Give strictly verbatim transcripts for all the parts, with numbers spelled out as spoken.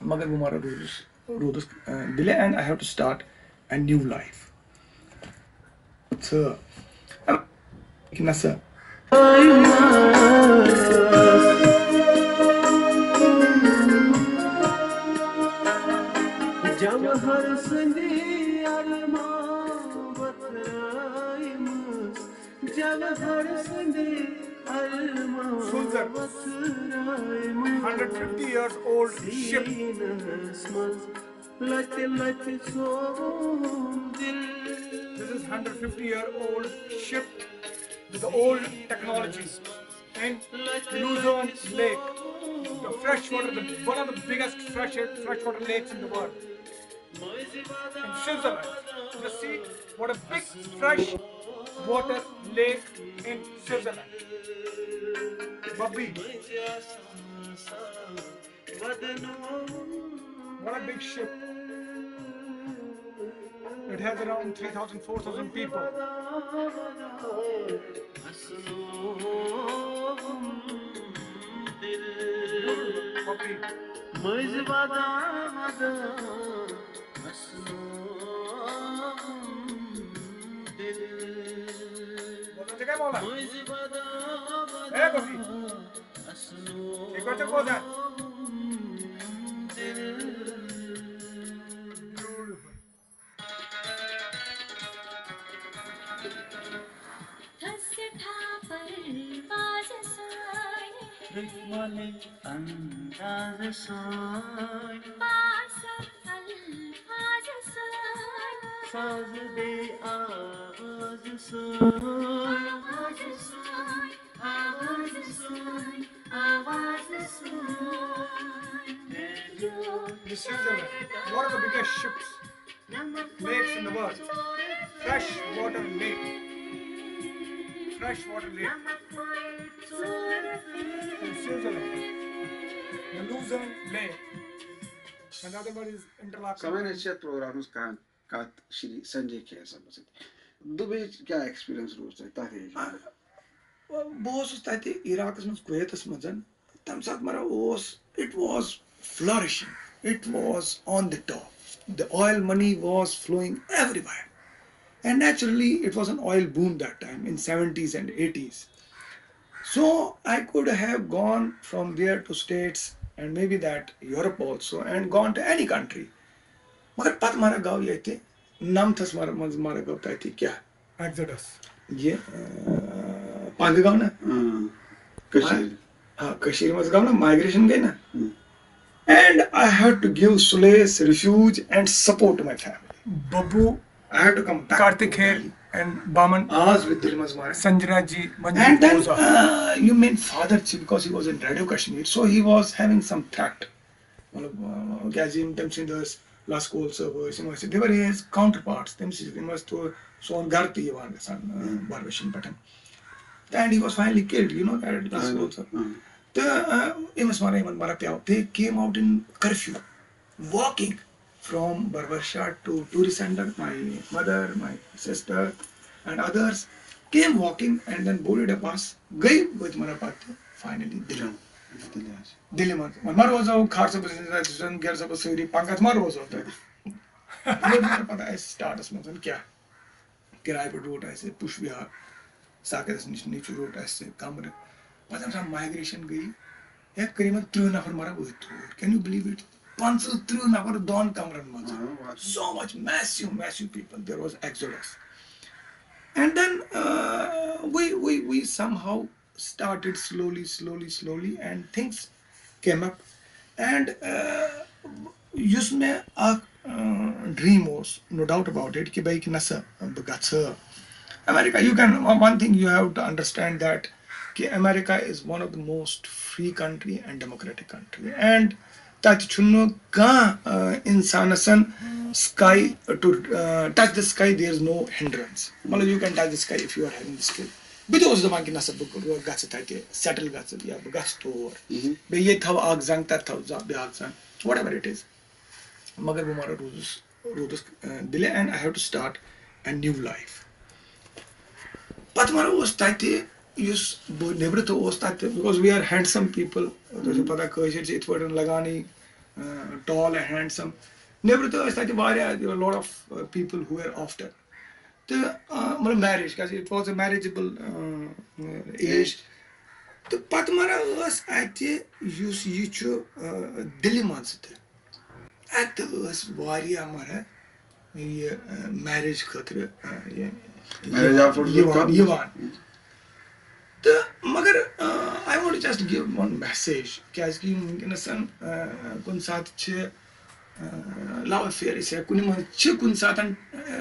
مگر بہٕ مارا روٗدُس روٗدُس دِلہِ and I have to start a new life. ژٕ نہ سا. جوہر سٕنٛدِ ارما وتھرٲیمٕژ، جوہر سٕنٛدِ ارما سوٗنٛزر. وتھرٲیمٕژ. Hundred fifty years old ship. سیٖنس منٛز لتہِ لتہِ ژوٚوُم دِل. This is hundred fifty year old ship with the old technology in Luzon Lake, the freshwater, the, one of the biggest fresh, freshwater lakes in the world. In Switzerland, just see what a big fresh water lake in Switzerland. Bobby. What a big ship. It has around three thousand, four thousand people. Copy. مٔنٛزۍ وَدان وَدان اَسنووُم دِل۔ بولو، ٹھیک ہے، مولا؟ مٔنٛزۍ وَدان ہے، بوبی۔ وَدان اَسنووُم ایک بار چیک ہو جائے۔ دِل۔ تھٔز سٮ۪ٹھاہ پروازٕ سٲنۍ، رٔتۍ مۄلہِ اندازٕ سٲنۍ، باسَتھ الفاظٕ سٲنۍ، سازٕ بیٚیہِ آوازٕ سٲنۍ۔ آوازٕ سٲنۍ، آوازٕ سٲنۍ، آوازٕ سٲنۍ۔ This is the, one of the biggest ships, lakes in the world. Fresh water lake. Fresh water lake. In Switzerland. The Luzon Lake. And the other one is Interlaken. سمے نہ چھِ یتھ پروگرامس کانٛہہ کتھ شری سنجے کھیر صٲبس سۭتۍ۔ دُبیِچ کیٛاہ ایکسپیرینس روٗز تۄہہِ تتھ ایجہِ منٛز؟ بہٕ اوسُس تَتہِ عراقَس منٛز، کویتَس منٛز۔ تَمہِ ساتہٕ مطلب اوس، it was flourishing, it was on the top. The oil money was flowing everywhere. And naturally, it was an oil boom that time in seventies and eighties. So I could have gone from there to States and maybe that Europe also and gone to any country. مگر پتہٕ مارا گوٚو ییٚتہِ نَمتھَس مارا منٛز مارا گوٚو تَتہِ کیٛاہ؟ Exodus. یہِ اۭں، پنٛگہٕ گوٚو نہ؟ اۭں، کٔشیٖرِ۔ آ، کٔشیٖرِ منٛز گوٚو نہ، migration گٔے نہ؟ And I had to give solace, refuge and support to my family. Babu, I had to come back. Karthik Kher and Baman آز وِد دِلہِ منٛز مارا. Sanjana ji, And then Manju uh, you mean father too, because he was in Radio Kashmir, so he was having some threat. مطلب کیٛازِ یِم تٔمۍ سٕنٛدۍ ٲسۍ لس کول صٲب ٲسۍ، یِم ٲسۍ، they were his counterparts. تٔمۍ سٕنٛدۍ یِم ٲسۍ تور سون گرٕ تہِ یِوان گژھان برویشن پٮ۪ٹھ. And he was finally killed, you know that, لس کول صٲب. تہٕ أمِس مارا یِمن مارا پیو. They came out in curfew, walking from Barbarsha to tourist center. My mother, my sister and others came walking and then boarded a bus. گٔے وٲتۍ مارا پتہٕ finally دِلہِ۔ دِلہِ منٛز وۄنۍ ما روزو کھار صٲبس نِش، تتہِ چھُ زن گیر صٲبس سۭتۍ پنکج ما روزو تتہِ۔ وۄنۍ چھُنہٕ پتہ اسہِ سٹارٹس منٛز کیٛاہ کِراے پٮ۪ٹھ روٚٹ اسہِ پُش وِہار، ساقرس نِش نیٚچوٗ روٚٹ اسہِ کمرٕ۔ پتہٕ ییٚمہِ ساتہٕ migration گٔیہِ، ہے قریٖبن ترٕٛہ نفر مارا وٲتۍ تور۔ Can you believe it? پنٛژٕہ ترٕٛہ نفر دۄن کمرن منٛز۔ So much, massive, massive people. There was exodus. And then uh, we, we, we somehow started slowly, slowly, slowly, and things came up. And uh, یُس مےٚ اکھ dream اوس, no doubt about it, کہِ بہٕ ہیٚکہِ نسا بہٕ گژھٕ America. You can, one thing you have to understand that کہِ America is one of the most free country and democratic country, and تَتہِ چھُنہٕ کانٛہہ uh, اِنسانَس sky to uh, touch the sky, there is no hindrance. مطلب, you can touch the sky if you are having the skill. بہٕ تہِ اوسُس دَپان کہِ نسا بہٕ گژھٕ تَتہِ سیٹٕل گژھٕ یا بہٕ گژھٕ تور, بیٚیہِ ییٚتہِ تھاوٕ اَکھ زنٛگ, تَتہِ تھاوٕ زا- بیٛاکھ زنٛگ, whatever it is. مگر بہٕ مارا روٗدُس روٗدُس uh, Delhi, and I have to start a new life. پتہٕ مارا اوس تَتہِ, یُس بہٕ نیٚبرٕ تہِ اوس تَتہِ, because we are handsome people, تۄہہِ چھو پتہ کٲشِر چھِ یِتھ پٲٹھۍ لگانٕے, tall and handsome. نیٚبرٕ تہِ ٲسۍ تَتہِ واریاہ، there were lot of people who were after. تہٕ آ، مطلب marriage، کیٛازِ it was a marriageable age. تہٕ پَتہٕ مَرا ٲس اَتہِ یُس یہِ چھُ آ، دِلہِ منٛز تہِ، اَتہِ ٲس واریاہ مَرا یہِ marriage خٲطرٕ آ، یہِ Marriage offer یِوان کوٚرمُت؟ یِوان تہٕ مگر I want to just give one message، کیٛازِ کہِ یِم وٕنکیٚنَس کُنہِ ساتہٕ چھِ love affair یا کُنہِ منٛز چھِ کُنہِ ساتہٕ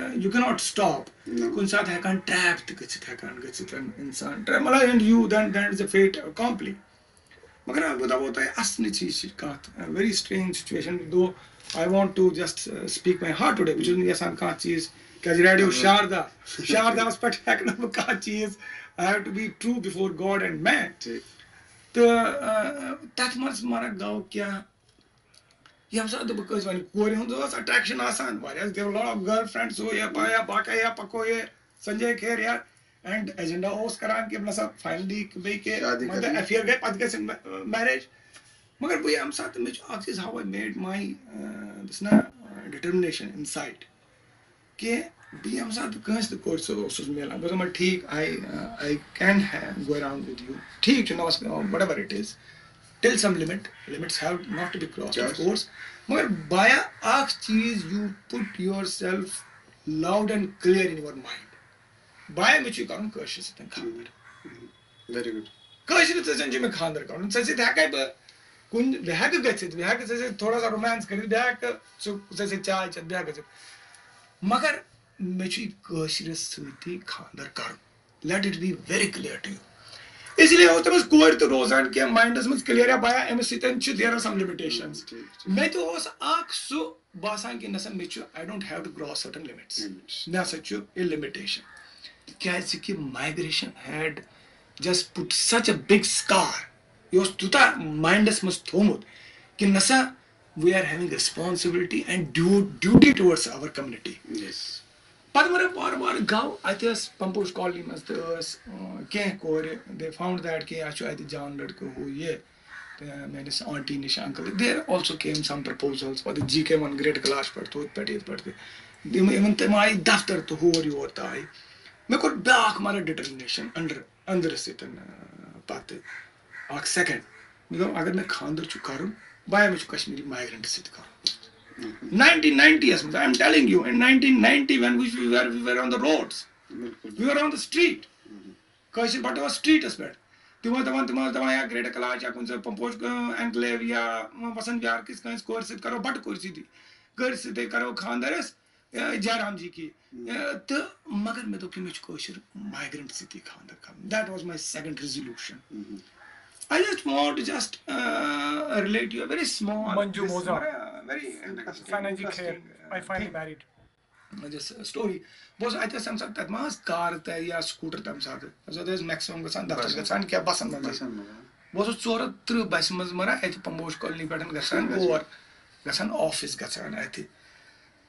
you cannot stop، کُنہِ ساتہٕ ہٮ۪کان trap تہِ گٔژھِتھ، ہٮ۪کان گٔژھِتھ اِنسان trap، مطلب and you then then is a fait accompli. مگر بہٕ دَپو تۄہہِ اَصلٕچ یہِ چھِ کَتھ، very strange situation، though I want to just speak my heart today. بہٕ چھُس نہٕ یَژھان کانٛہہ چیٖز، کیٛازِ ریڈیو شاردا شارداہَس پٮ۪ٹھ ہٮ۪کہٕ نہٕ بہٕ کانٛہہ چیٖز، I have to be true before God and man. تہٕ تَتھ منٛز مَرَکھ گوٚو کیٛاہ، ییٚمہِ ساتہٕ بہٕ کٲنٛسہِ وَنہِ کورِ ہُنٛد ٲس attraction آسان واریاہ، there were lot of girlfriends، ہو یا پا یا باقٕے یا پَکو یہِ سنجے کھیر یا، and agenda اوس کَران کہِ مطلب finally بیٚیہِ کہِ شادی مطلب کَرٕنۍ۔ Affair گٔے، پَتہٕ گٔژھِنۍ marriage. مگر بہٕ ییٚمہِ ساتہٕ مےٚ چھُ اَکھ چیٖز، how I made my this نا determination inside کہِ بہٕ ییٚمہِ ساتہٕ کٲنٛسہِ تہِ کورِ سۭتۍ اوسُس مِلان، بہٕ اوسُس دَپان ٹھیٖک، I I can have go around with you، ٹھیٖک چھُ، نہ اوس whatever it is till some limit، limits have not to be crossed of course. مگر بایا اَکھ چیٖز، you put yourself loud and clear in your mind. بایا مےٚ چھُ یہِ کَرُن کٲشرِ سۭتۍ خانٛدر۔ Very good. کٲشرِ سۭتۍ چھُ مےٚ خانٛدر کَرُن۔ ژےٚ سۭتۍ ہٮ۪کَے بہٕ کُنہِ، بہٕ ہٮ۪کہٕ گٔژھِتھ، بہٕ ہٮ۪کہٕ ژےٚ سۭتۍ تھوڑا سا romance کٔرِتھ، بہٕ ہٮ۪کہٕ ژٕ، ژےٚ سۭتۍ چاے چٮ۪تھ، بہٕ ہٮ۪کہٕ گٔژھِتھ۔ مگر مےٚ چھُ یہِ کٲشرِس سۭتی خانٛدر کَرُن۔ Let it be very clear to you. اسی لیے اوس تٔمِس کورِ تہِ روزان کینٛہہ mindس منٛز clear، یا بایا أمِس سۭتۍ چھِ there are some limitations۔ ٹھیٖک، ٹھیٖک۔ مےٚ تہِ اوس اَکھ سُہ باسان کہِ نہ سا مےٚ چھُ، I don't have to cross certain limits۔ Limits۔ مےٚ ہسا چھُ یہِ limitation۔ تِکیٛازِ کہِ migration had just put such a big scar۔ یہِ اوس تیوٗتاہ mindس منٛز تھوٚومُت کہِ نہ سا we are having responsibility and du- duty towards our community۔ Yes۔ پَتہٕ مگر وارٕ وارٕ گوٚو، اَتہِ ٲس پمپوش colony منٛز تہِ ٲس، اۭں، کینٛہہ کورِ، they found that کہِ اَسہِ چھُ اَتہِ جان لٔڑکہٕ ہُہ یہِ۔ تہٕ میٲنِس aunty نِش uncle، there also came some proposals for the G K one great class پٮ۪ٹھ تہٕ ہُتھ پٮ۪ٹھ یِتھ پٮ۪ٹھ تہِ۔ یِم، یِمن تِم آیہِ دفتر تہٕ ہور یور تہِ آیہِ۔ مےٚ کوٚر بیٛاکھ مطلب determination أنٛدرٕ، أنٛدرٕ سۭتۍ، اۭں، پَتہٕ اَکھ second۔ مےٚ دوٚپ اگر مےٚ خانٛدر چھُ کَرُن، بایا مےٚ چھُ کشمیٖری migrant سۭتۍ کَرُن۔ Nineteen ninety یَس منٛز، I am telling you, in nineteen ninety when we were, we were on the roads, بِلکُل۔ we were on the street۔ کٲشِر پٲٹھۍ اوس streetس پٮ۪ٹھ۔ تِم ٲسۍ دَپان، تِم ٲسۍ دَپان یا greater کلاش یا کُنہِ جایہِ پمپوش، اۭں، enclave یا، اۭں، وسنت وِہار کِس کٲنٛسہِ کورِ سۭتۍ کَرو بَٹہٕ کورِ سۭتی، کورِ سۭتۍ کَرو خانٛدر أسۍ، اۭں، جارام جی کی۔ اۭں، تہٕ مگر مےٚ دوٚپ کہِ مےٚ چھُ کٲشِر migrant سۭتی خانٛدر کَرُن۔ That was my second resolution. I just want to just relate you a very small, Manju Moza. Very interesting, Finally, Kher, I finally married. Just a story. بہٕ اوسُس اَتہِ ٲس تَمہِ ساتہٕ، تَتہِ ما ٲس کارٕ تہِ یا scooter تَمہِ ساتہٕ؟ تَمہِ ساتہٕ ٲسۍ maximum گژھان دفتر، گژھان کیٛاہ بَسَن منٛز۔ بہٕ اوسُس ژورو تٕرٛہ بَسہِ منٛز مَران اَتہِ پمبوش colony پٮ۪ٹھ گژھان اور، گژھان office گژھان اَتہِ۔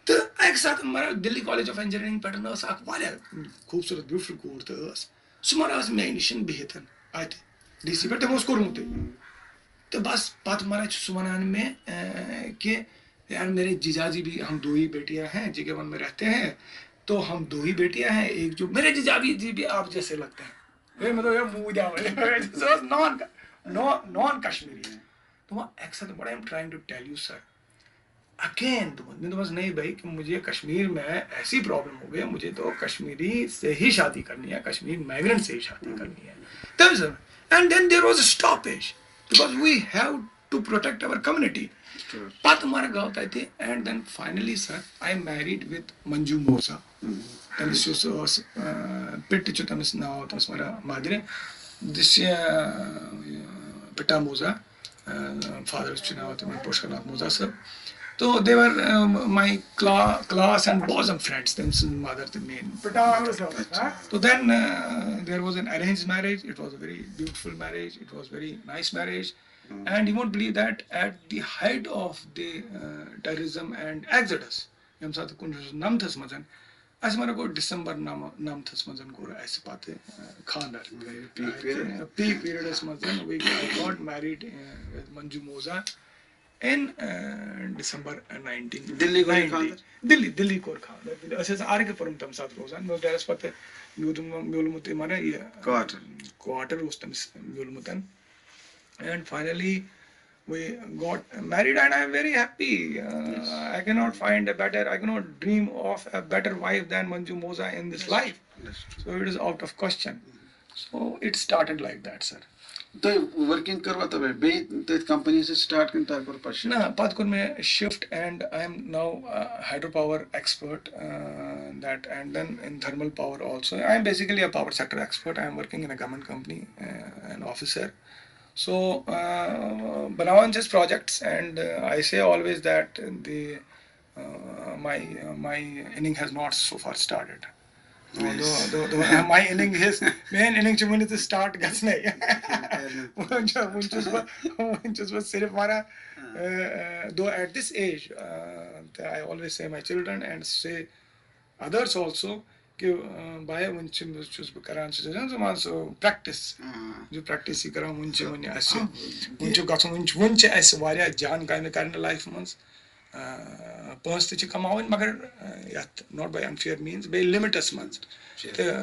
تہٕ اَکہِ ساتہٕ مَران Delhi College of Engineering پٮ۪ٹھ ٲس اَکھ واریاہ خوٗبصوٗرت beautiful کوٗر تہٕ ٲس، سُہ مَران ٲس مےٚ نِش بِہِتھ اَتہِ ڈی سی پٮ۪ٹھ، تٔمۍ اوس کوٚرمُتٕے۔ تہٕ بَس پَتہٕ مَران چھُ سُہ وَنان مےٚ کہِ یار میرے جیجا جی بھی ہم دو ہی بیٹیاں ہیں، جی کے ون میں رہتے ہیں، تو ہم دو ہی بیٹیاں ہیں، ایک جو میرے جیجا بھی جی بھی آپ جیسے لگتے ہیں۔ ہے، مےٚ دوٚپ، ہے، موٗدۍ آو وۄنۍ۔ سُہ اوس non، non، non Kashmiri۔ دوٚپُن، اَکہِ ساتہٕ what I am trying to tell you, sir. Again، دوٚپُن، مےٚ دوٚپمَس، نہیں بھائی، کہ مجھے کشمیر میں ایسی problem ہو گئی، مجھے تو کشمیری سے ہی شادی کرنی ہے، کشمیر migrant سے ہی شادی کرنی ہے۔ تٔمۍ سُنٛد، and then there was a stoppage because we have to protect our community. پَتہٕ مَرٕ گوٚو تَتہِ، and then finally, sir, I married with Manju Moza. تٔمِس یُس اوس، آ، پِتہٕ چھُ تٔمِس ناو، تٔمِس مَرٕ مَدرِ، this, آ، پِتا موزا، آ، fatherس چھُ ناو تِمَن پُشکر ناتھ موزا صٲب۔ تو they were, آ، my cla- class and bosom friends، تٔمۍ سٕنٛز mother تہٕ میٛٲنۍ۔ پِتا موزا صٲب، ہا؟ تو then, آ، there was an arranged marriage. It was a very beautiful marriage. It was very nice marriage. And you won't believe that at the height of the, uh, terrorism and exodus، ییٚمہِ ساتہٕ کُنوُہ شیٚتھ نَمتھَس منٛز، اَسہِ مَرٕ گوٚو December نَمہٕ-، نَمتھَس منٛز کوٚر اَسہِ پَتہٕ، uh, خانٛدر۔ Peak period۔ Peak periodس منٛز we got married, uh, with Manju Moza. in uh, December nineteen. دِلہِ کوٚر یہِ خانٛدر؟ دِلہِ دِلہِ کوٚر خانٛدر. دِلہِ، أسۍ ٲسۍ آرگہِ پوٗرم تَمہِ ساتہٕ روزان. مےٚ اوس ڈیڈَس پَتہٕ میوٗدمُت، میوٗلمُت یہِ مَنہ یہِ Quarter. Quarter اوس تٔمِس میوٗلمُت. And finally we got married and I am very happy. Uh, I cannot find a better, I cannot dream of a better wife than Manju Moza in this life. So it is out of question. So it started like that, sir. تۄہہِ working کٔروا تۄہہِ بیٚیہِ تٔتھۍ company سۭتۍ start کِنہٕ تۄہہِ کوٚر پتہٕ shift? نہ، پتہٕ کوٚر مےٚ shift and I am now uh, hydropower expert, uh, that and then in thermal power also. I am basically a power sector expert. I am working in a government company, uh, an officer. So uh, بناوان چھِ أسۍ projects and uh, I say always that the uh, my uh, my inning has not so far started. Although, although, although my inning is, میٲنۍ inning چھِ وُنہِ تہِ start گژھنَے. وُنہِ چھُ- وُنہِ چھُس بہٕ وُنہِ چھُس بہٕ صرف وَنان uh, though at this age uh, I always say my children and say others also کہ uh, بھایا وُنہِ چھِ چھُس بہٕ کران سُہ زَن سُہ practice. یہِ practice یہِ کران وُنہِ چھِ وُنہِ اَسہِ وُنہِ چھُ گژھُن وُنہِ چھُ وُنہِ چھِ اَسہِ واریاہ جان کامہِ کرنہِ لایفہِ منٛز. آ، پونٛسہٕ تہِ چھِ کماوٕنۍ، مگر آ، یَتھ not by unfair means، بیٚیہِ لِمٹَس منٛز. تہٕ آ،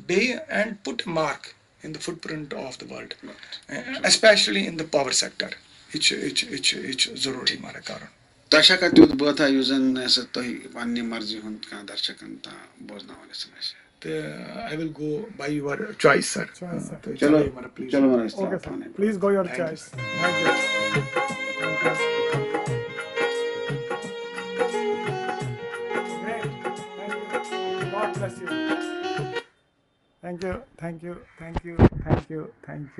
بیٚیہِ and put mark in the footprint of the world, especially in the power sector. یہِ چھُ یہِ چھُ یہِ چھُ یہِ چھُ ضروٗری مگر کَرُن. تۄہہِ چھا کانٛہہ تیُتھ بٲتھا یُس زن سُہ تُہۍ پننہِ مرضی ہُنٛد کانٛہہ درشکن تام بوزناوان یژھان آسہِ؟ تہٕ I will go by your choice, sir. Choice, sir. تُہۍ چلو، چلٲیِو مگر please. چلو، وَلہٕ أسۍ ترٛاوو Okay, sir. پانَے. Please go your Thank you. choice. Thank you. Great. Thank you. God bless you. Thank you. Thank you. Thank you. Thank you. Thank you.